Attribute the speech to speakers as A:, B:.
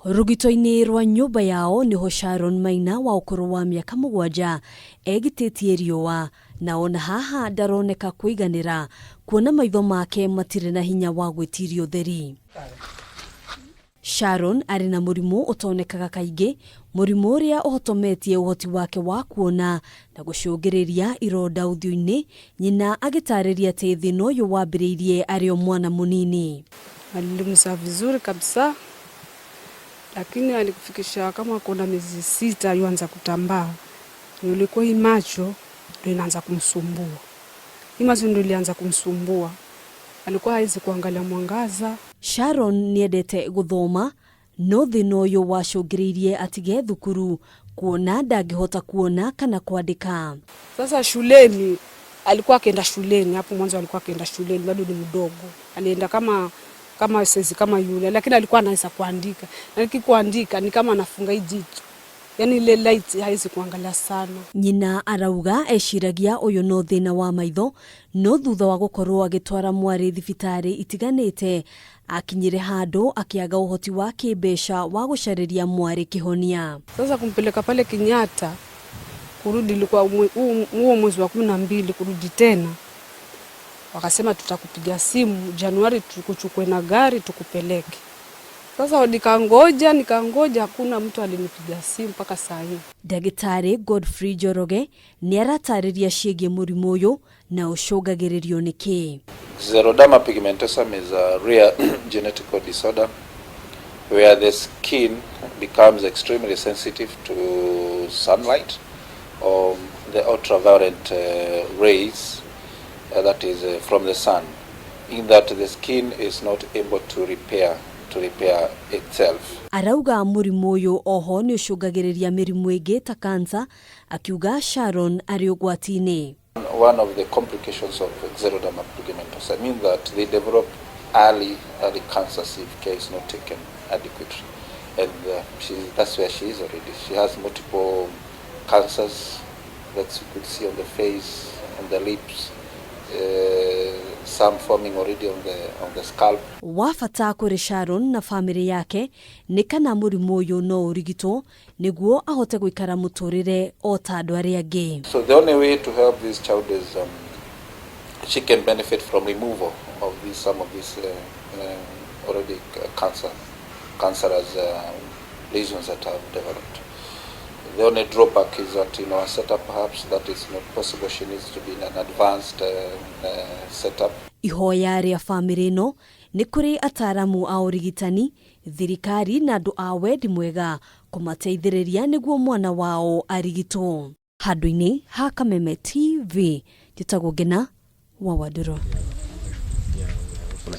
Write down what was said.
A: Rũgito-inĩ rwa nyũmba yao nĩho Sharon Maina wa ũkũrũ wa mĩaka 7 egitĩtie riũa, na ona haha ndaroneka kũiganĩra kuona maitho make matirĩ na hinya wa gwĩtiria ũtheri. Sharon arĩ na mũrimũ ũtonekaga kaingĩ, mũrimũ ũrĩa ũhotometie ũhoti wake wa kuona na gũcũngĩrĩria ironda ũthiũ-inĩ, nyina agĩtarĩria atĩ thĩna ũyũ wambĩrĩirie arĩ o mwana mũnini.
B: Alimzaa vizuri kabisa, lakini alikufikisha kama kuna miezi 6 yuanza kutambaa, nilikuwa hii macho ndio inaanza kumsumbua, hii macho ndio ilianza kumsumbua, alikuwa hawezi kuangalia mwangaza.
A: Sharon nĩendete gũthoma, no thĩna ũyũ wacũngĩrĩirie atige thukuru kuona ndangĩhota kuona kana kwandĩka.
B: Sasa shuleni alikuwa akienda shuleni, hapo mwanzo alikuwa akienda shuleni, bado ni mdogo, alienda kama sezi kama yule, lakini alikuwa anaweza kuandika, na kuandika ni kama anafunga hii jicho, yani ile light haizi kuangalia sana.
A: Nyina arauga eciragia ũyũ no thĩna wa maitho, no thutha wa gũkorwo agĩtwara mwarĩ thibitarĩ itiganĩte akinyire handũ akĩaga ũhoti wa kĩmbeca wa gũcarĩria mwarĩ kĩhonia.
B: Sasa kumpeleka pale Kenyatta, kurudi ilikuwa huo mwezi wa 12, kurudi tena wakasema tutakupiga simu Januari tukuchukue na gari tukupeleke. Sasa nikangoja nikangoja, hakuna mtu alinipiga simu mpaka saa hii.
A: Ndagĩtarĩ Godfrey Njoroge nĩ aratarĩria ciĩgiĩ mũrimũ ũyũ na ũcũngagĩrĩrio nĩ kĩĩ.
C: Xeroderma pigmentosum is a rare genetical disorder where the skin becomes extremely sensitive to sunlight or the ultraviolet rays that is from the sun, in that the skin is not able to repair itself.
A: Arauga mũrimũ ũyũ oho nĩ ũcũngagĩrĩria mĩrimũ ĩngĩ ta kansa, akiuga Sharon arĩ ũgwati-inĩ.
C: One of the complications of xeroderma pigmentosa mean that they develop early cancers if care is not taken adequately. And that's where she is already. She has multiple cancers that you could see on the face, on the lips, some forming already on the scalp.
A: Wa bata kũrĩ Sharon na bamĩrĩ yake nĩ kana mũrimũ ũyũ no ũrigitwo nĩguo ahote gũikara mũtũrĩre o ta andũ arĩa angĩ.
C: So the only way to help this child is she can benefit from removal of some of these already cancerous lesions that have developed. The only drawback is that in our setup perhaps that is not possible. She needs to be in an advanced setup.
A: Ihoya rĩa bamĩrĩ ĩno nĩ kũrĩ ataramu a ũrigitani, thirikari na andũ a wendi mwega kũmateithĩrĩria nĩguo mwana wao arigitwo. Handũ-inĩ ha Kameme TV, njĩtagwo Ngena wa Wandũrũ.